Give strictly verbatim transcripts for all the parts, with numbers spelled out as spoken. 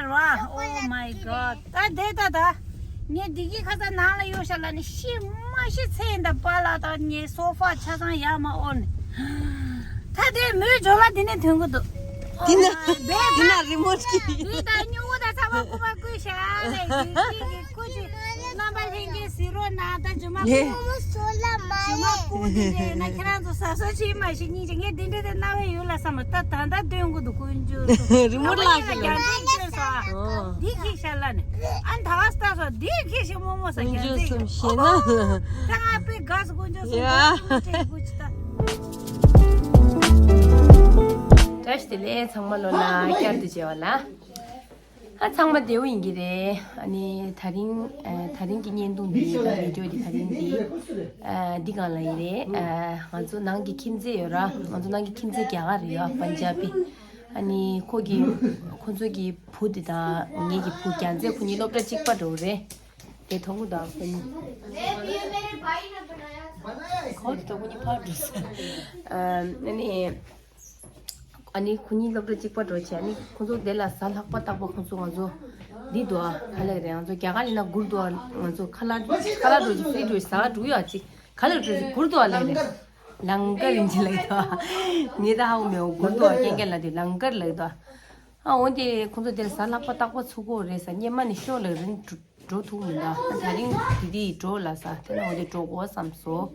ར། Oh my god. ད་དེ་ད་ད། ངས་བདེ་སྐྱིད་ཁ་སང་ནང་ལ་གཡུགས་ཤག་ལབ་ནས་ཤི་མ་ཤི་ཚེ་འདི་པཱ་ལགས་དང་ངའི་སོ་ཕ་ཆ་ཚང་ཡར་མར་དབོར་ནས། ད་དེ་མོའི་ཇོ་ལ་དེ་ནས་ཐོན་གི་འདུག་དེ་ན་དེ་ན་རི་མོ་ཅིག་དེ་ད་སྨྱུ་གུ་ད་ཚ་བ་ཀུ་མ་ཀུ་ཤ་ལས་ཀྱི་ཀྱི་ཀྱི་ཀུ་ཅི་རྣམ་པ་ལྷན་རྒྱས་ཟེར་རོགས་གནང་། ད་ཇོ་མ་ཀུ་ཇོ་མ་ཀུ་དེ་འདྲས་ན་ཁྱེད་རང་ཚོ་ཟ་སོ་ཅིག་མ་ཤི་སྙིང་རྗེ། ངས་དེ་འདྲས་དེ་རྣ་བའི་ཡུལ་ལ་བསམ་པ་ད་ད་ད་སྟོན་གི་འདུག་དཀོན་མཆོག་གསུམ། རི་མོ་ལགས་ཀྱི་ལ་རྒྱ་འདྲེ་ཁྱེར་སོ་ཨ། འདི་ཁྱེར་ཤ་ལ་ནི་ཨ་ད་བ་ལྟ་སོ་འདི་ཁྱེར་ཤ་མོ་མོ་ས་རྒྱ་འདྲེ་ཡོད། ད་ང་དཔེ་དགའ་སོ་དཀོན་མཆོག་གསུམ། ཡ། དཀོན་མཆོག་གསུམ་དྲན་དགོས་ཅི་ད། བཀྲ་ཤིས་བདེ་ལེགས། ཚང་མ་ལོ་ན་བསྐྱར་དུ་མཇལ་བ་ལ། ཨ་ཚང་མ་བདེ་པོ་ཡིན་གྱི་རེད། ཨ་ནི་ད་རིང་ཨ་ད་རིང་གི་བརྙན་ཐུང་འདི་ད་བི་ཌི་ཡོ་འདི་ད་རིང་འདི་ཨ་འདི་སྒང་ལ་ཡིན་རེད། ཨ་ང་ཚོ་ནང་གི་ཁྱིམ་མཚེས་ཡོད་ར། ང་ཚོ་ནང་གི་ཁྱིམ་མཚེས་རྒྱ་གར་རེད་ཡ། པན་ཇ་བི། ཨ་ནི་ཁོ་གི་ཁོ་ཚོ་གི་བུ་འདི་དང་ངེད་ཀྱི་བུ་རྒྱ་མཚོ་ཁོ་གཉིས་སློབ་གྲྭ་གཅིག་པ་འགྲོ་གི་རེད། དེ་མཐོང་གི་འདུག་ཁོ་གཉིས། ཁོ་དང་ཁོ་གཉིས་ཕར་འགྲོ་ས། ཨ་ནི། ཨ་ནི་ཁོ་གཉིས་སློབ་གྲྭ་གཅིག་པ་འགྲོ་བྱས། ཨ་ནི་ཁོ་ཚོ་དེ་ལ་གཟའ་ལྷག་པ་རྟག་པར་ཁོ་ཚོ་ང་ཚོ་འདི་འདུག་ཨ། ག་ལེ་རེད། ང་ཚོ་རྒྱ་གར་ཡིན་ན་གུར་དུ་ང་ཚོ་ཁ་ལག་ཁ་ལག་འགྲོ་ཅིག་ཕི་རི་འགྲོ་ཟ་འགྲོ་ཡོད་ཅིག་ག་ལེ་འགྲོ་ཅིག་གུར་དུ་ཨ་ལེ་རེད། ལང་ཀར་ཡིན་ཅི་ལེགས་དོ། ངེད་ད་ཧ་གོ་མེད། གུར་དུ་ཨ་རྐྱང་རྐྱང་ལ་དེ་ལང་ཀར་ལེགས་དོ། ཨ་འོན་ཏེ་ཁོ་ཚོ་དེ་ལ་གཟའ་ལྷག་པ་རྟག་པར་ཚུགས་ཀྱི་ཡོད་རེད་ས། སྔོན་མ་ནས་ཤོག་ལེ་རིང་འགྲོ་འགྲོ་ཐུབ་མི་འདུག་ཨ་ད་རིང་དེ་དེ་འགྲོ་ལ་ས། དེ་ན་འོ་དེ་འགྲོ་དགོས་བསམ་སོང་།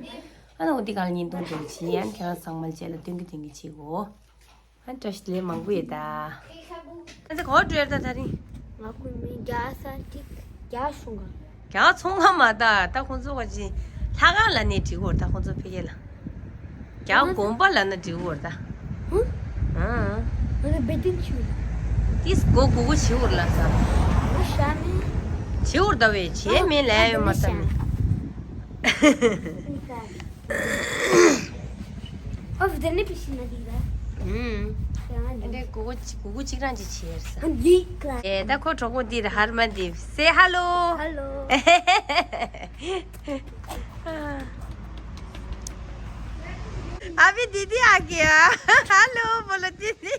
ཨ་ན་འོ་དེ་ག་ལ་བརྙན་ཐུང་འདྲ་བྱེད་ཡ། ཁྱེད་རང་ཚང་མ་བཅས་ལ་སྟོན་གི་དེང་གི་བྱེད་དགོས། ཨ་བཀྲ་ཤིས་བདེ་ལེགས་མང་པོ་ཡོད་ད། ཨ་ཚེ་གོ་འགྲོ་ཡ་ད་ད་རིང་། ང་ཀུན་མི་རྒྱ་ས་ཏིག་རྒྱ་ཤུང་ག་རྒྱ་ཚོང་ཁ་མ་ད་ད་ཁོང་ཚོ་ག་ཅི་ལྷ་ཁང་ལ་ནས་འགྲིག་གོ་ད་ཁོང་ཚོ་ཕ་གི་ལ། རྒྱ་དགོན་པ་ལ་ན་འགྲིག་གོ་ད། ཧུ། ཨ། ང་ལ་བེ་ཏིན་ཆུ། ཏིས་གོ་གོ་གོ་ཆི་བོར་ལ་ས། ང་ཤ་མེད། ཆི་བོར་ད་བས་ཆེ་མེད་ལ་ཡོད་མ་ད་མེད། ཨོ་བདེ་ནི་པི་ཤི་ན་དི་ར། ཨུམ། ཡང་ཨ་འདི་གོ་གོ་ཆི་གོ་གོ་ཆི་རང་ཅི་ཆེར་ས། ཨ་འདི་ཀ་ལ། ཨེ་ད་ཁོ་གྲོགས་པོ་འདི་ར་ཧར་མ་འདི། Say hello. Hello. अभी दीदी आ गया। हेलो बोलो दीदी।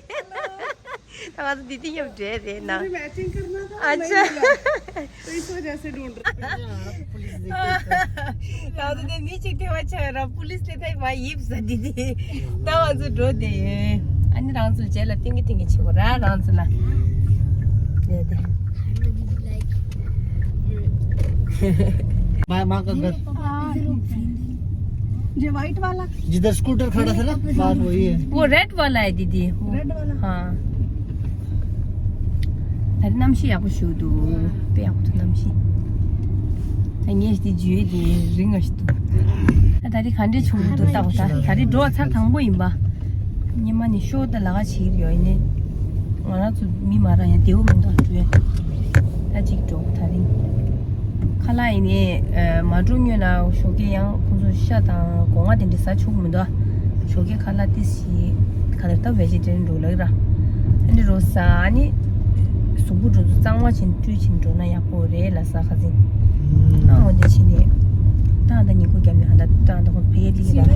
ད་ང་ཚོ་དེ་དེ་མཉམ་འབྲེལ་རེད་ན། मैचिंग करना था, अच्छा। नहीं मिला। तो इस वजह से ढूंढ रहे थे। ད་ང་ཚོ་དེ་མི་གཅིག་དེ་བ་ཆ་ར་པུ་ལིས་དེ་ད་མ་ཡིབ་ས་དེ་དེ། ད་ང་ཚོ་འགྲོ་དེ་ཡོད། ཨ་ནི་རང་ཚོ་རྗེས་ལ་ཏིང་གི་ཏིང་གི་བྱེད་དགོས་ར་རང་ཚོ་ལ། དེ་དེ། माँ माँ का घर। जो व्हाइट वाला। जिधर स्कूटर खड़ा था ना, बात वही है। वो रेड वाला है दीदी। वो रेड वाला। हाँ। ད་རེས་གནམ་གཤིས་ཡག་པོ་ཞིག་འདུག་དཔེ་ཡག་པོ་འདུག་གནམ་གཤིས། ད་ངས་འདི་བརྗོད་དེ་རིང་ང་ཞིག་འདུག་ད་ད་རེས་ག་འདྲས་བྱུང་འདུག་ལྟ་བ་ད་ད་རེས་འགྲོ་བ་ཚར་དང་པོ་ཡིན་པ། ཉི་མ་ནི་ཤོར་ད་ལ་ཁ་བྱེད་ཀྱི་ཡོད་ཡིན་ནི། ང་རང་ཚོ་མི་མ་ར་ཡང་བདེ་བོ་མི་འདུག་འགྲོ་ཡ། ད་ཅིག་འགྲོ་ད་རིང་། ཁ་ལག་ཡིན་ནི་མ་འགྲོ་སྔོན་ལ་ཞོགས་ཀས་ཡང་ཁོང་ཚོ་ཤ་དང་སྒོ་ང་དེ་འདྲ་ཟ་ཆོག་གི་མི་འདུག་ཞོགས་ཀས་ཁ་ལག་ཏི་སི་ག་ལེར་ད་བེ་ཇི་ཊེ་རི་ཡན་འགྲོ་ལགས་ར། ཨ་ནི་རོ་ཟ་ཨ་ནི་གཟུགས་པོ་འགྲོ་ཚོ་གཙང་མ་བྱིན་བཀྲུས་བྱིན་འགྲོ་ན་ཡག་པོ་རེད་ལ་ས་ཁ་ཚིན། ཨ་འོ་དེ་བྱིན་ནས་ད་ཨ་ད་ཉིན་གུང་རྒྱབ་ནས་ཨ་ད་ད་ཨ་ད་ཁོ་ཕ་གིར་སླེབས་ཀྱི་ར།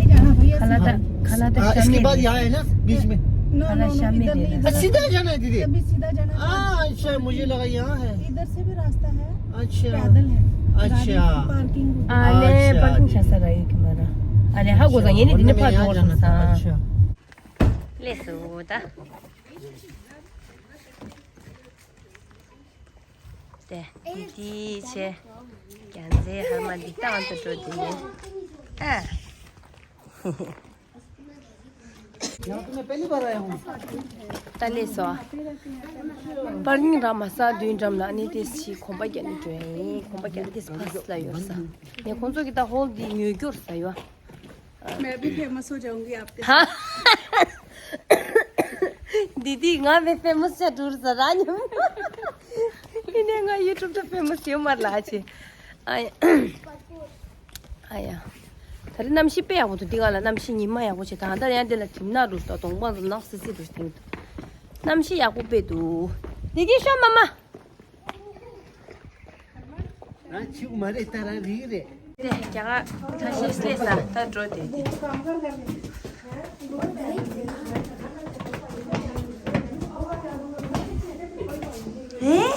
ཁ་ལག་ད་ཁ་ལག་ད་ཤ་མེད་རེད་ལ། ཁ་ལག་ཤ་མེད་རེད་ལ། सीधा जाना है दीदी। अभी सीधा जाना है। हाँ, अच्छा, मुझे लगा यहाँ है। इधर से भी रास्ता है। अच्छा। पैदल है। अच्छा। गाड़ी की पार्किंग होगी। ཨ་ལེ། ཨ་ལེ། པར་ཀིང་བྱ་ས་ར་ཡོད་ཀྱི་མ་ར། ཨ་ལེ་ཧ་གོ་ས་ངས་ནི་འདི་ནས་ཕར་འགྲོ་དགོས་ས། ཨ་ལེ་སོ་ད། དེ་དེ་ཆེ། རྒྱ་མཚོའི་ཧར་མ་འདི་ལྟ་བ་ཚོ་འགྲོ་དེ་ནས་ཨ། यहाँ तो मैं पहली बार आया हूँ। ད་ལེ་སོ། པར་ཉིན་ར་མ་ས་བདུན་འགྲམ་ལ་ནི་ཏེ་སི་གོམ་པ་རྒྱག་ནི་འགྲོ་ཡིན། གོམ་པ་རྒྱག་ནི་ཏེ་སི་ཕ་སི་ལ་ཡོད་ས། ནས་ཁོང་ཚོ་གི་ད་ཧོལ་འདི་ཉོས་རྒྱུར་ས་ཡོད། मैं भी फेमस हो जाऊंगी आपके साथ। दीदी ང་བས་ཕེ་མོ་སི་ཆགས་འགྲོ་ས་ར་ཉམ། ཡིན་ནའི་ང་ཡུ་ཊུབ་ད་ཕེ་མོ་སི་ཡོད་མ་རེད་ལ་ཆེ། ཨ་ཡ། ཨ་ཡ། ད་རེས་གནམ་གཤིས་དཔེ་ཡག་པོ་འདུག་འདི་ག་ལ་གནམ་གཤིས་ཉི་མ་ཡག་པོ་བྱས། ད་ལྟ་ཡང་འདི་ལ་གྲིབ་ནག་འདུག་ད་གདོང་པ་ཚོ་ནག་སི་སི་འདུག་དེང་དུ། གནམ་གཤིས་ཡག་པོ་དཔེ་འདུག་དེ་གི་ཤོ་མ་མ། རང་ཆུ་མ་རེད་ད་རང་རིག་རེད། དེ་རྒྱ་གར་ཁ་ཤས་སླེབས་ས་ད་འགྲོ་དེ་དེ། ཨེ།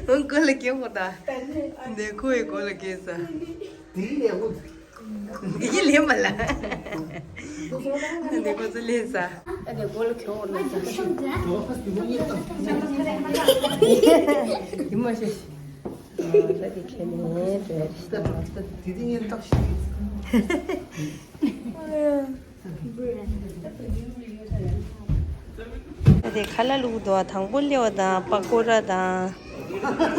འོང་གོ་ལ་ཀེ་མོ་ད། འདི་ཁོ་ཡི་གོ་ལ་ཀེ་ས། འདི་ཡི་ལེ་མ་ལ། འདི་ཁོ་ཚོ་ལེ་ས། ཨ་འདི་གོ་ལ་ཀེ་མོ་ལ་ས། ཡི་མ་ཤེས། ད་དེ་ཁ་ནས་དེ། དེ་དེ་ཉིན་བརྟག་ཞིག་དེ་ཁ་ལག་བླུགས་འདུག་དང་པོ་སླེ་བ་དང་པ་ཀོ་ར་དང་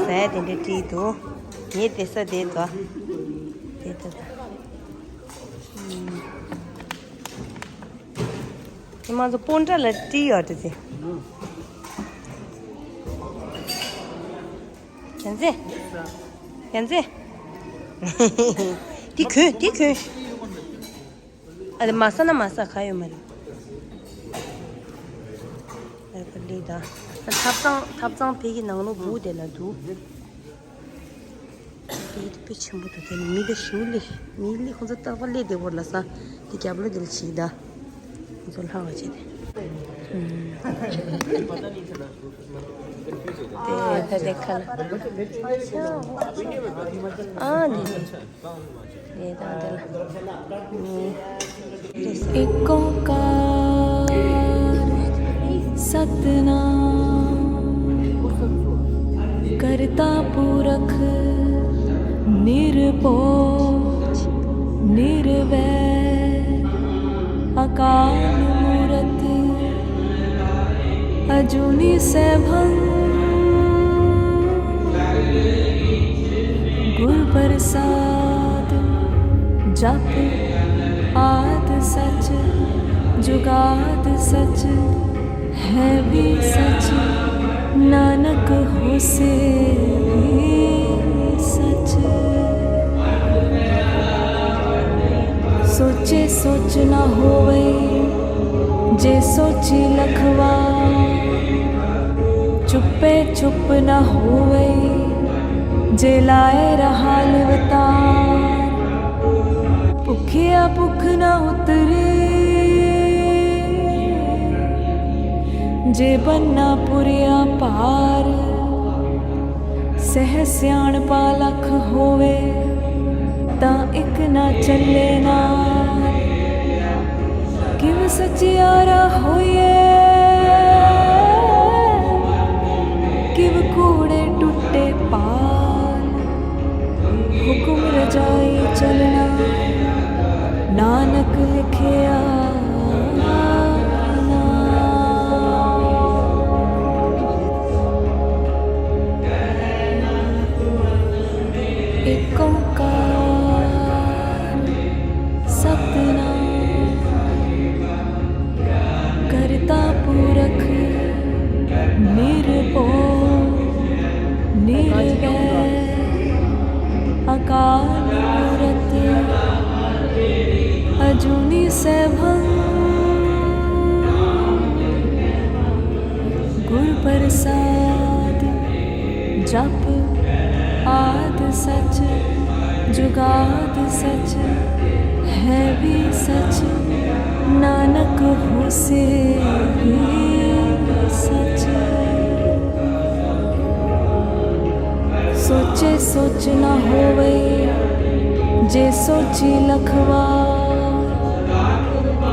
ཟ་ཡ་དེ་འདྲ་བྲིས་འདུག་ངས་དེ་ས་དེ་འདུག་དེ་ད་ད། དེ་མ་ཚོ་སྤུན་ཟླ་ལ་བྲིས་ཡོད་དེ། རྒྱལ་མཚན། རྒྱལ་མཚན། དེ་གོན་དེ་གོན། ཨ་དེ་མ་ཟ་ན་མ་ཟ་ག་ཡོད་མ་རེད། ཨ་ཁ་ལི་ད། ཐབ་ཚང་ཐབ་ཚང་ཕ་གི་ནང་ལོགས་སྦུག་དེ་ལ་འདུག་དེ་དེ་དཔེ་ཆེན་པོ་འདུག་དེ་ནི་མི་དེ་ཞུ་ལེ། མི་ལེ་ཁོང་ཚོ་རྟག་པར་ལེ་དེ་བོར་ལ་ས། དེ་རྒྱབ་ལོ་དེ་ལ་ཆིག་ད། ཁོང་ཚོ་ལྷག་བ་བྱེད་དེ། དེ་ད་དེ་ཁ་ལ། ཨ་འདི་འདི། དེ་ད་དེ་ལ། ཨེ་ཀོ་ཀ་ར་སཏ་ནམ་ཀར་ཏ་པུ་ར་ཁ་ནིར་བོ་ཇ་ནིར་བེ་ཨ་ཀཱ་ལ་མུ་ར་ཏི་ཨ་ཇུ་ནི་སེ་བྷང་གུར་པར་སཱ་ད། जप आद सच, जुगाद सच, है भी सच, नानक होसे भी सच। सोचे सोच न होवे, जे सोची लखवा। चुप्पे चुप न होवे, जे लाए रहा लिवतार। भुखिया भुख न उतरे, जे बन्ना पुरिया पार। ਸਹਿ ਸਿਆਣਪਾ ਲੱਖ ਹੋਵੇ, ਤਾਂ ਇੱਕ ਨਾ ਚੱਲੇ ਨਾਲ। ਕਿਵ ਸਚਿਆਰਾ ਹੋਈਏ, ਕਿਵ ਕੂੜੇ ਟੁੱਟੇ ਪਾਲ। ਹੁਕਮ ਰਜਾਈ ਚੱਲਣਾ, ਨਾਨਕ ਲਿਖਿਆ। ਏਕ ਓੰਕਾਰ ਸਤਿਨਾਮ। ਕਰਤਾ ਪੁਰਖ ਨਿਰਭਉ ਨਿਰਵੈਰ ਅਕਾਲ ਮੂਰਤ ਅਜੂਨੀ ਸੈਭੰ ਗੁਰ ਪ੍ਰਸਾਦ। ਜਪ ਆਦ ਸਚ, ਜੁਗਾਦ ਸਚ, ਹੈ ਵੀ ਸਚ, ਨਾਨਕ ਹੋਸੀ ਵੀ ਸਚ। ਸੋਚੇ ਸੋਚ ਨਾ ਹੋਵੇ, ਜੇ ਸੋਚੀ ਲਖਵਾਰ।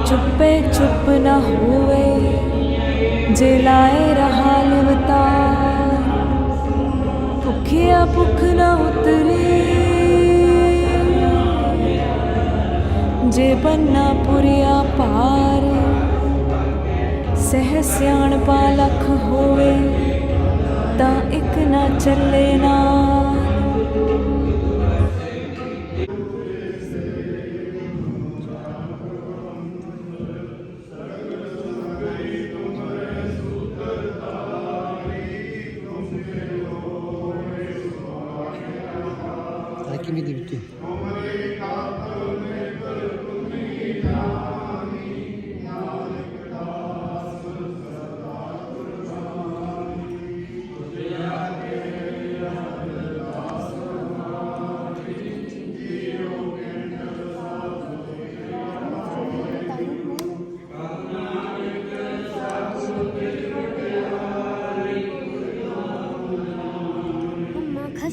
ਚੁੱਪੇ ਚੁੱਪ ਨਾ ਹੋਵੇ, ਜੇ ਲਾਏ ਰਹਾ ਲਿਵਤਾਰ। ਭੁਖਿਆ ਭੁਖ ਨਾ ਉਤਰੇ, ਜੇ ਬੰਨਾ ਪੁਰਿਆ ਭਾਰ। ਸਹਿ ਸਿਆਣਪਾ ਲੱਖ ਹੋਵੇ, ਤਾਂ ਇੱਕ ਨਾ ਚੱਲੇ ਨਾਲ।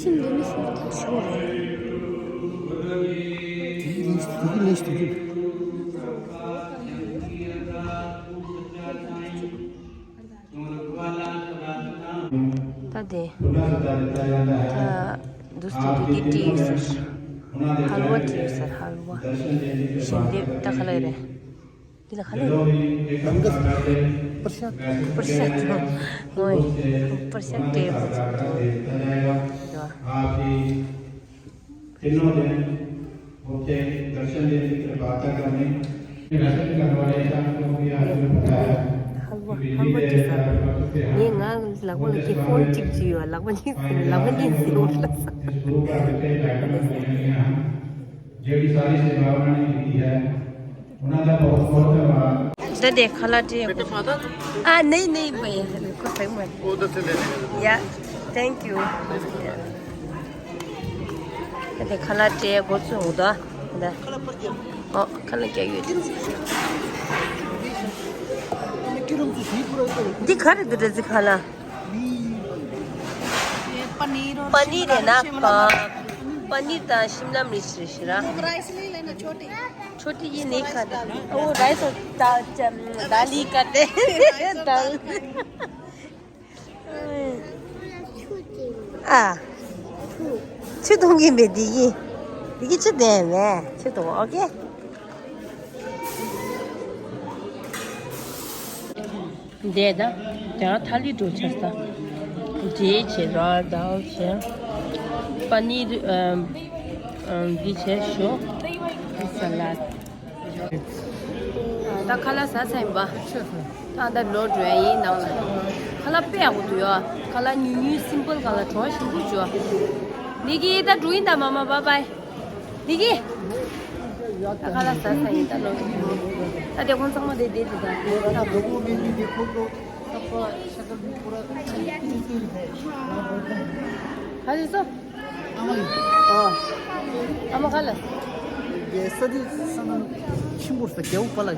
ཤིང་འདི་ནི་ཤོར་ཐལ། ཤོར། དེའི་ལས་དེའི་ལས་དེ་རེད། ད་དེ། ད་འདུག་སེ་དེ་དེ་སྤྲད་ཡོད་ཟེར། ཧལ་ཝ་སྤྲད་ཡོད་ཟེར། ཧལ་ཝ། ཞིམ་འདེབས་ད་ག་ལ་རེད། འདི་ལ་ག་ལ་རེད། པར་ཤ། པར་ཤ་དང་། ངོ་། པར་ཤ་སྤྲད་ཡོད་ཟེར། आपके तीनों दिन भूखे दर्शन देने की कृपाता करने। दर्शन करवाने का आपको भी आज पता है। ཧལ་ཝ་ཧལ་ཝ་སྤྲད་ཡོད་ཟེར། ངས་ང་ལག་པ་ལ་དེ་ཕོན་གཅིག་བྱས་ཡོད། ལག་པ་གཉིས་ཟིན། ལག་པ་གཉིས་ཟིན་འོང་ལ་ཟེར། ਜਿਹੜੀ ਸਾਰੀ ਸੇਵਾਵਾਂ ਨੇ ਕੀਤੀ ਹੈ, ਉਹਨਾਂ ਦਾ ਬਹੁਤ ਬਹੁਤ ਧੰਨਵਾਦ। ད་དེ་ཁ་ལག་སྤྲད་ཡོད། बेटा माता। आ, नहीं नहीं भैया, रुको, सही मत। वो उधर से ले लेंगे। या, thank you। ད་དེ་ཁ་ལག་སྤྲད་འགོ་ཚུགས་འོང་ད། ད། ཨོ། ཁ་ལག་རྒྱག་ཡོད་དེ། འདི་ག་རེ་འདུག་འདྲ་ཟིག་ཁ་ལག། ये पनीर और པ་ནིར་རེད་ན། शिमला मिर्च, शिमला मिर्च। པ། པ་ནིར་དང་ཤིམ་ལ་མི་རྩི་རེད་ཤི་ར། वो राइस नहीं लेना, छोटी। छोटी ये नहीं खाते। वो राइस और दा-, च-, दाल ही खाते। दाल। आ। ཆུ་འཐུང་གི་མེད་དེ་ཡིན། དེ་གི་ཆུ་ལྡན་མེད། ཆུ་འཐུང་། ཨོ་ཁེ། འདས་ད། ད་ཐ་ལི་འགྲོ་ཆར་ད། འབྲས་བྱས། ར་དཱལ་བྱས། པ་ནིར། ཨམ། ཨམ། འདི་བྱས། ཞོ། སཱ་ལཌ། ད་ཁ་ལག་ཟ་ཚར་ཡིན་པ། ད་ད་ལོག་འགྲོ་ཡ་ཡིན་ནང་ལ། ཁ་ལག་དཔེ་ཡག་པོ་འདུག་ཡ། ཁ་ལག་ཉུང་ཉུང་སིམ་པལ་ཁ་ལག་བྲོ་བ་ཞིམ་པོ་བྱུང་། ནི་གི་ད་འགྲོ་ཡིན་ད། མ་མ་བཱའི་བཱའི། ནི་གི། ད་ཁ་ལག་ཟ་ཚར་ཡིན་ད་ལོག་འགྲོ། ད་དེ་ཁོང་ཚང་མ་དེ་བསྡད་དེ་ད། ད་ག་རེ་སོ། ཨ་མ་ག་ལ། རྒྱལ་ས་དེ་ས་ན་ཆེན་པོ་ས། རྒྱལ་པོ་པ་ལ།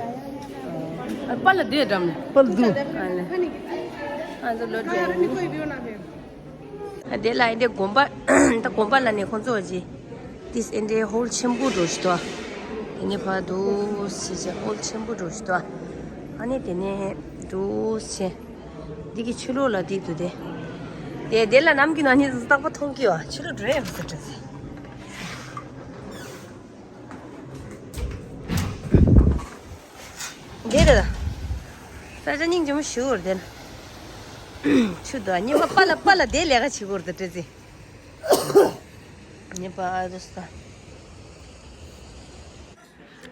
ཨ། པ་ལ་དེ་འགྲམ་ལ། པ་ལ་དུ། ཨ་ལ། ཨ་ཚོ་ལོ་དྲན། ཨ་དེ་ལ་ཨེ་འདྲའི་དགོན་པ། ད་དགོན་པ་ལ་ནས་ཁོང་ཚོ་ཅི། ཏིས་ཨེ་འདྲའི་ཧོལ་ཆེན་པོ་འགྲོ་ཞིག་ཏོ། དེ་ནས་ཕ་དུ་སི་ཅི་ཧོལ་ཆེན་པོ་འགྲོ་ཞིག་ཏོ། ཨ་ནི་དེ་ནས་དུ་སི། འདི་གི་ཕྱི་ལོགས་ལ་འདི་འདུག་སྟེ། དེ་དེ་ལ་ནམ་གྱི་ན་ནི་རྟག་པ་མཐོང་གི་ཡོད། ཕྱི་ལོགས་འགྲོ་ཡ་མི་ཟེར་དྲན་སེ། འདི་རེད། ས་ཆ་སྙིང་རྗེ་མོ་ཞིག་རེད་དེ། ཆུ་དང་ཉི་མ་པ་ལ་པ་ལ་དེ་ལས་ཀ་བྱེད་དགོས་རེད་དྲན་སེ། ཉི་མ་ཨ་རུ་ས།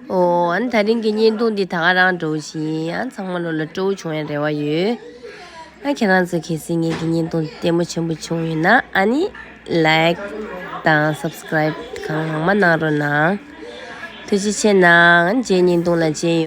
ཨོ། ཨ་ནི་དེ་རིང་གི་བརྙན་ཐུང་འདི་ད་ག་རང་འགྲོ་བཞིན། ཨ། ཚང་མ་ལོ་ལ་སྤྲོ་བོ་བྱུང་བའི་རེ་བ་ཡོད། ཨ། ཁྱེད་རང་ཚོ་གལ་སྲིད་ངེད་ཀྱི་བརྙན་ཐུང་འདི་ལྟད་མོ་ཆེན་པོ་བྱུང་ཡོད་ན། ཨ་ནི་ལའིཀ་དང་སབ་སི་ཀ་རའིབ་གང་མང་མང་གནང་རོགས་གནང་། ཐུགས་རྗེ་ཆེ་གནང་། རྗེས་བརྙན་ཐུང་ལ་མཇལ་ཡོང་།